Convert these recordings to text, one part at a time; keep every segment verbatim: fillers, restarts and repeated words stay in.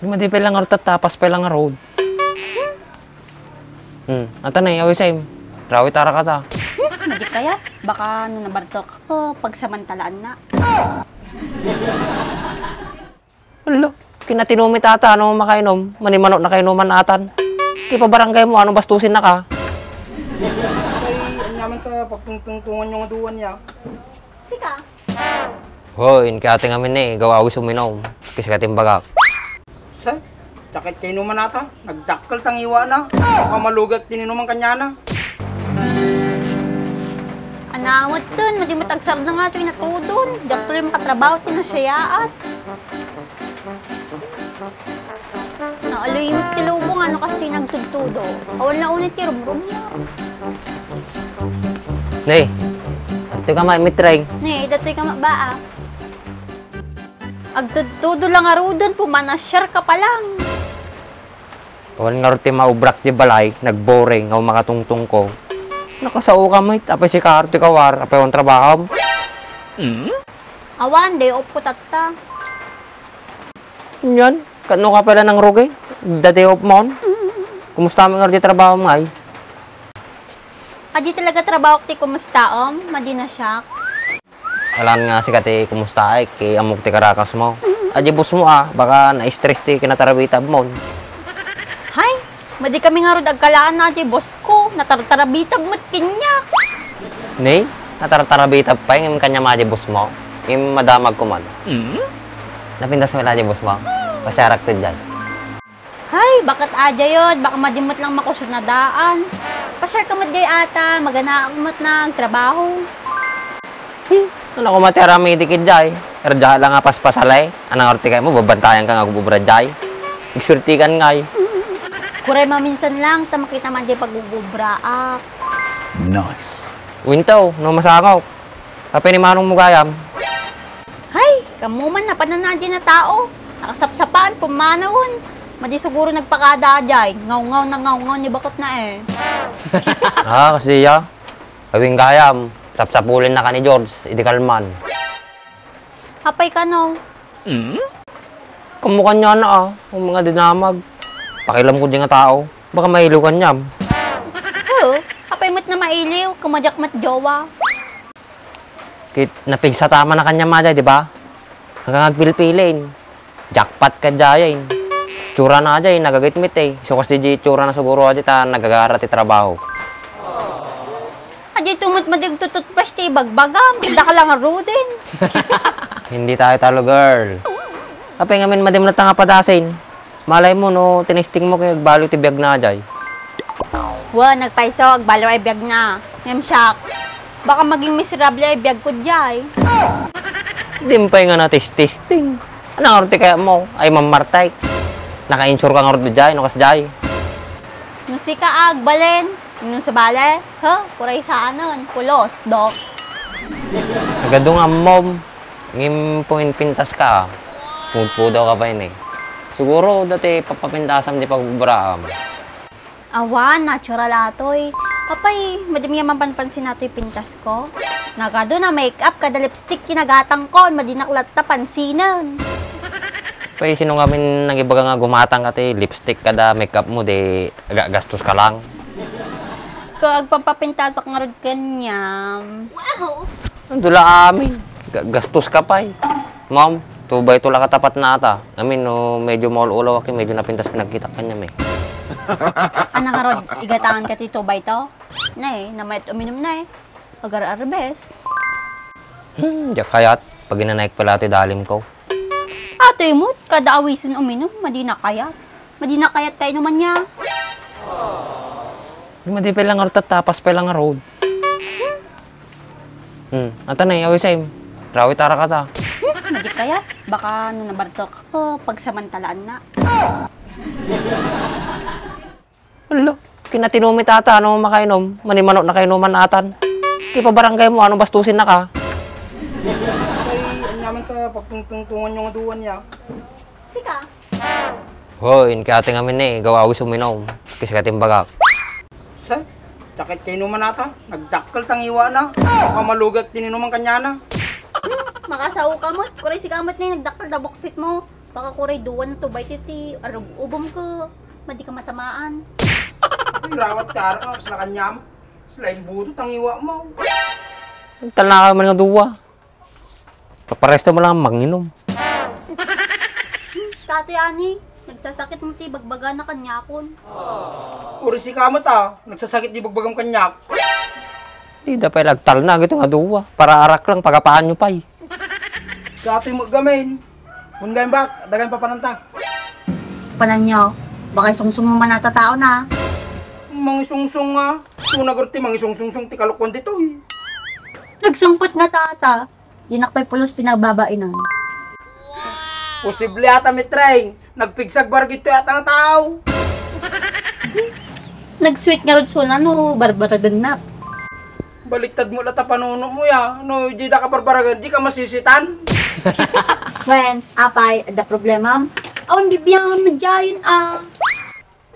Madi pay lang ngarud, tapas pay lang ngarud. Hmm, ata na, awisim. Rawit ara ka ta. Hmm, madi kayat. Baka no nabartok ako, pagsamantalaan na. Hala, kinatinumi tata, ano makainom? Manimano na kainuman atan. Kipabarangay mo, ano bastusin na ka? Ay, anyaman ta, pagtungtungtungan yung aduan niya. Sika? Hoy, inki ate ngamin ni, gaw awis uminom. Kis ka timbagak. Sa, sakit kayo naman ata. Nagdakkel tang iwa na. Baka malugak din inuman kanya na. Anamot tun, madi matagsarda nga ito inatudon. Diyak tuloy makatrabaho, tinasyayaat. Naalimot ti lubong, ano kasi nagtudtudo. Awan na unay ti rumrum niya. Nay, ito ka ma, mitreng. Nay, datoy ka mabaas. Agtudtudo lang aruden, pumanasyar ka pa lang. Awan nga ti maubrak ti balay, nagboring, nga makatungtong ko. Nakasao ka met, apay si Karo ti kawar, apay wan trabahom? Awan, day off ko tatta. Yan, kano ka pala nang rugi? Dati op mon? Kumusta mo nga di trabaho ngay? Adi talaga trabaho ti kumusta om? Madi na siak. Alam nga si kati kumusta ay, ki amok ti karakas mo. Adi boss mo ah, baka na-stress ti kinatarabitab mon. Hay, madi kami nga rod agkalaan na adi boss ko, natartarabitab met kanya. Nay, natartarabitab pay ngem kanya madi boss mo. Ngem madamag ko man. Napintas mo ila di boss mo? Pasiarak to dyan. Hay, baket adya yun? Baka madimot lang makusog na daan. Pasiar ka met jay ata, magana met na agtrabaho. Hmm, ano ko mati aramidi ki jay? Erja lang nga paspasalay. Anang arti kayo mo, babantayan ka nga agubra jay. Igsurtikan ngay. Kuray maminsan lang, ta makita man jay pagugubra, ah. Nice. Winto, no masangok. Apay ni manong mo gayam? Hay, kammo man, napanan na di na tao. Nakasapsapan, pumanawon. Madi siguro nagpakada jay. Ngawngaw na ngawngaw ni bakot na eh. Ah, kasi ya. Awing gayam, sapsapulin na ka ni George, idi kalman. Apay kano? Kammo kanya na ah, ang mga dinamag. Pakilam ko di nga tao. Baka mailiw kanyam. Oo, apay met na mailiw, kumadyak met jowa. Kit napigsa tama na kanya mada, di ba? Hanggang agpilpilin. Jackpot ka jayain. Tsura na jay, nagagitmit eh. So, kas di tsura na siguro jay, ta nagagara ti trabaho. Adi tumot madig tututpres ti ibagbagam. Dakla nga rudin. Hindi tayo talo, girl. Apay ngamin madim na tanga padasin. Malay mo, no, tinesting mo kay agbalo ti biag na, jay. Wa, nagpayso, agbalo ay biag na. Ngem siak, baka maging miserable ay biag ko, jay. Dimpay nga na testing. Ano nga ti kaya mo? Ay, mamartay. Naka-insure ka nga rod, jay, no, kas, jay. No, sika, agbalen. No, sa bale, ha? Kuray saanon. Pulos, dok. Agado nga, mom. Ngem puminpintas ka, ah. Pudpudaw ka pay ni. Siguro, dati papapintasam di pagbubraam. Awan, natural atoy. Apay, madam nga mapanpansin natoy pintas ko. Nagado na make-up kada lipstick kinagatang ko, madi na latta pansinen. Pay, sino ngamin nangibaga nga gumatang ka ti lipstick kada make-up mo, di ga-, gastos ka lang? Ko, agpampapintasak ngarud kanyam. Wow! Ang dula amin. Ga-, gastos ka pay. Ma'am, two by two lang katapat na ata. Amin, no, medyo maul-ulaw aki, medyo napintas pinagkita kanya, may. Ana nga rod, igatangan ka ti two by two? Nay, namayat uminum na eh. Agar-arbes. Hmm, diak kayat. Pag inanaik pala ti dalim ko. Ato imut, kada awisen uminum, madi na kayat. Madi na kayat kainuman niya. Di madi pala nga rod, tapas pala nga rod. Hmm, ata na, awisim. Rawit ara ka ta. Hmm, madi kayat. Baka no nabartok ako, pagsamantalaan na. Hala, kinatinumi tata, ano makainom? Manimano na kainuman atan. Kipabarangay mo, ano bastusin na ka? Ay, anyaman ta, pagtungtungtungan yung aduan niya. Sika? Hoy, inki ate ngamin ni, gaw awis uminom. Kis ka timbagak. Sa, sakit kayo naman ata. Nagdakkel tang iwa na. Baka malugak din inuman kanya na. Hmm, makasao ka mo. Kuray si kamot na yung nagdakkel da boksit mo. Baka kuray duwa na to, bay, ti, ti arug-ubom ko. Madi ka matamaan. Ay, rawat ka, arak, kasla kaniam. Sila yung buto, tangiwa mo. Talnakaw man nga duwa. Paparesto mo lang manginom. Tatay, ani, nagsasakit mo ti bagbaga na kaniakon. Uri si kamo ta, nagsasakit di bagbagam kaniak. Di da pay lagtalna, gito nga duwa. Para arak lang, pagapaanyo pay. Katoy mo gamin. Kun gayam bak, dagay papananta. Pananyo, baka isungsong mo man ata tao na. Mangisungsong nga. Tuna gurti mangisungsungsong ti kalukwan ditoy. Nagsungpot nga tata. Dinak pay pulos pinagbabainan. Posible ata, Mitreng. Nagpigsagbar gito ata nga tao. Nagsweet nga rod suna no barbaragannak. Baliktad mo lata panuno mo ya. No, di da ka barbaragan, di ka masisitan. Wen, apay, adda problema. Awan bibiyangan mo dyan, ah.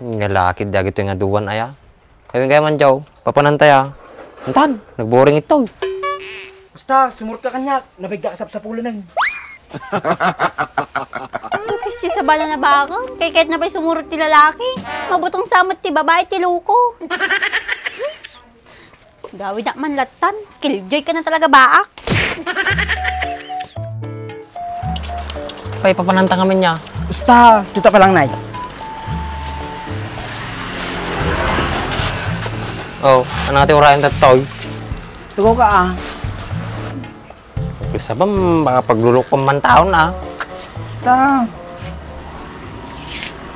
Nga laki dagito nga duwan aya. Kami kaya man jaw, papanantaya. Antan, nagboring ito. Basta, sumurot ka kaniak, nabigda ka sapsapulan. Ang kisti sa bala na bago, kay kahit na ba'y sumurot ti lalaki, mabutong samot ti babae ti luko. Gawidak man lattan, killjoy ka na talaga, baak. Pay, papananta kami niya. Basta, tuta pa lang, Nay. Oh, ano nga ti urayan datoy? Tugaw ka, ah. Isa ba, baka paglulukon man taon, ah. Basta.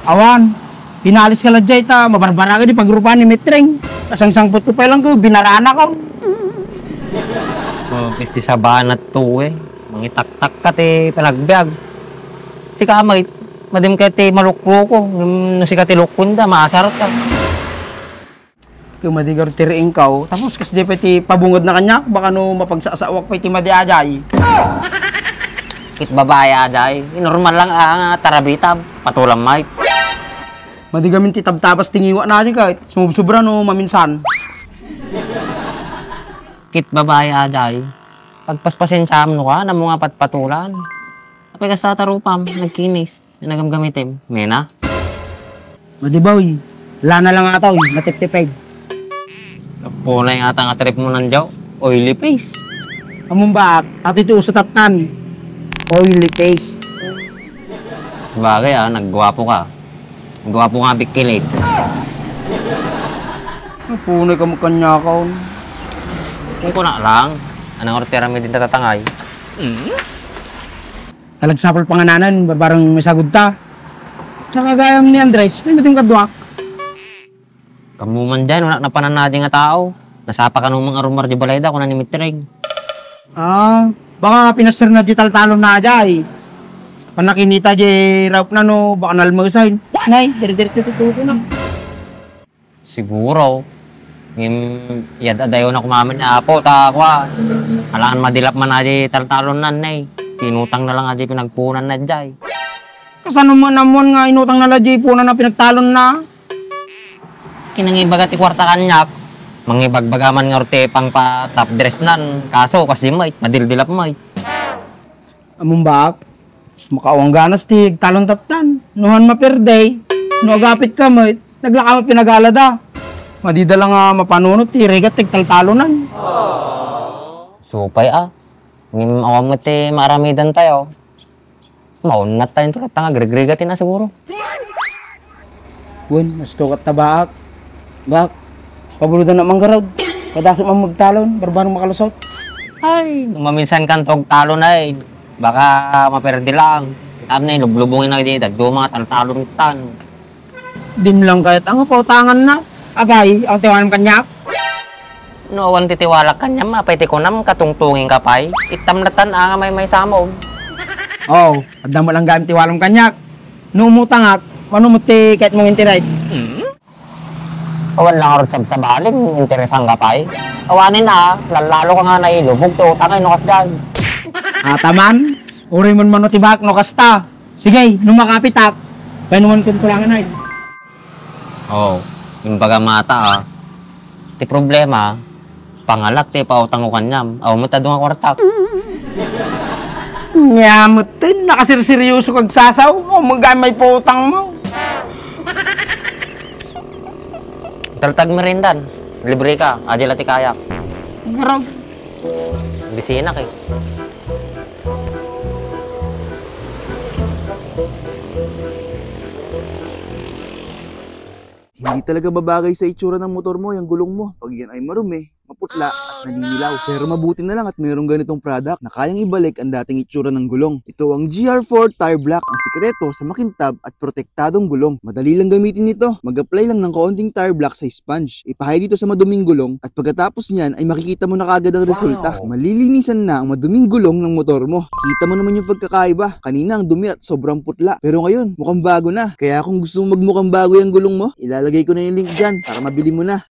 Awan, pinalis ka la jay ta, mabarbara ka di pagrupa ni Mitreng. Kasangsangpot ko pa lang ko, binarana ka. Oh, isti sabana to, eh. Mangitaktak ka ti panagbiag. Sika, may, madim ka ti malukluko. No sika ti lukon da, maasar ka. Kumadigar ti riingkaw. Tapos, kas di pa ti pabungod na kaniak, baka no mapagsasawak pa iti madi ajay. Kit babae ajay, normal lang, ah, nga tarabita, patulam, Mike. Madi gamin ti tabtabas ti ngiwa na di ka, sumubsobra no maminsan. Kit babae ajay, pagpaspasensiam no ka, namo nga patpatulan. Apay kasta ta rupam, nagkinis, nagamgamitem, mena? Madi ba, uy? Lana lang ata, uy, matiptipeg. Napunay ata nga trip mo nandiyaw, oily face. Among baak, ato iti uso tattan. Oily face. Sabagay, ah, naggwapo ka. Naggwapo nga bikkilit. Napunay ka magkanyakaw. Kung kuna lang, anong ortera mi din tatatangay? Mm? Talagsapul pangananan, barbareng masagud ta. Nakagayam ni Andres, ay mating kadwa. Kamu man dyan, wala na pananadi nga tao. Nasapa ka nung mga rumar di balay da, kuna ni Mitreng. Ah, baka pinaster na di taltalon na aja, eh. Panakinita di raup na, no, baka nalmasan. Nay, dire-diretso tutuko na. Siguro. Ngem, iyad-adayo na kumamin ni Apo, ta, kwa, alangan madilap man adi taltalon nan, nay. Inutang na lang adi pinagpunan na jay. Kasano mo naman nga inutang na la di punan na pinagtalon na? Kinangibaga ti kwarta kaniak, mangibagbaga man nga ti pangpa-top dress nan, kaso, kasi may, madildilap may. Among baak, makaawang ganas ti agtalon tattan. No han maperde, no agapit ka met, naglaka met pinagalada. Madida la nga mapanunot ti rigat ti agtaltalonan. Supay a. Ngem awan met ti maaramidan tayo. Maunat tayo ito kat nga agrigriga ti na siguro. Wen, mastukat ta baak. Baak, pabulodan na manggarod. Padasok man magtalon, barbareng makalusot. Ay, no maminsan kan tog talon ay, baka maperde lang. Tapno ilublubong na di, dagdo mga taltalon tan. Dim lang kayat ang pautangan na. Abay, ang tiwanam kaniak. No awan ti tiwalak kaniam, apay ti kunam, katungtungin ka pay. Ittam latan a nga may may samog. Oh, adda mo lang gayam tiwalam kaniak. No umutangak, mano mo ti kayat mong interes? Hmm? Awan lang arod sabsabaling, interesan ka pay. Awanin a, lallalo ka nga nailubog ti utang ay no kasdiay. Ataman, uri man mano ti baak no kasta. Sige, no makapitak, painuman kun kulangan ay. Oo, imbaga mata a. Ti problema, pangalak ti ipautang ko kaniam. Awan met adu nga kwartak. Nya met, nakasirseryoso kag sasaw, o magan may putang mo. Taltag meriendan. Libre ka, adya la ti kayak. Garag. Bisinak eh. Hindi talaga babagay sa itsura ng motor mo yung gulong mo. Pag yan ay marumi, maputla, at naninilaw. Pero mabuti na lang at mayroong ganitong product na kayang ibalik ang dating itsura ng gulong. Ito ang G R four Tire Black, ang sikreto sa makintab at protektadong gulong. Madali lang gamitin ito. Mag-apply lang ng kaunting tire black sa sponge. Ipahay dito sa maduming gulong at pagkatapos niyan ay makikita mo na kagad ang resulta. Wow! Malilinisan na ang maduming gulong ng motor mo. Kita mo naman yung pagkakaiba. Kanina ang dumi at sobrang putla. Pero ngayon, mukhang bago na. Kaya kung gusto mo magmukhang bago yung gulong mo, ilalagay ko na yung link dyan para mabili mo na.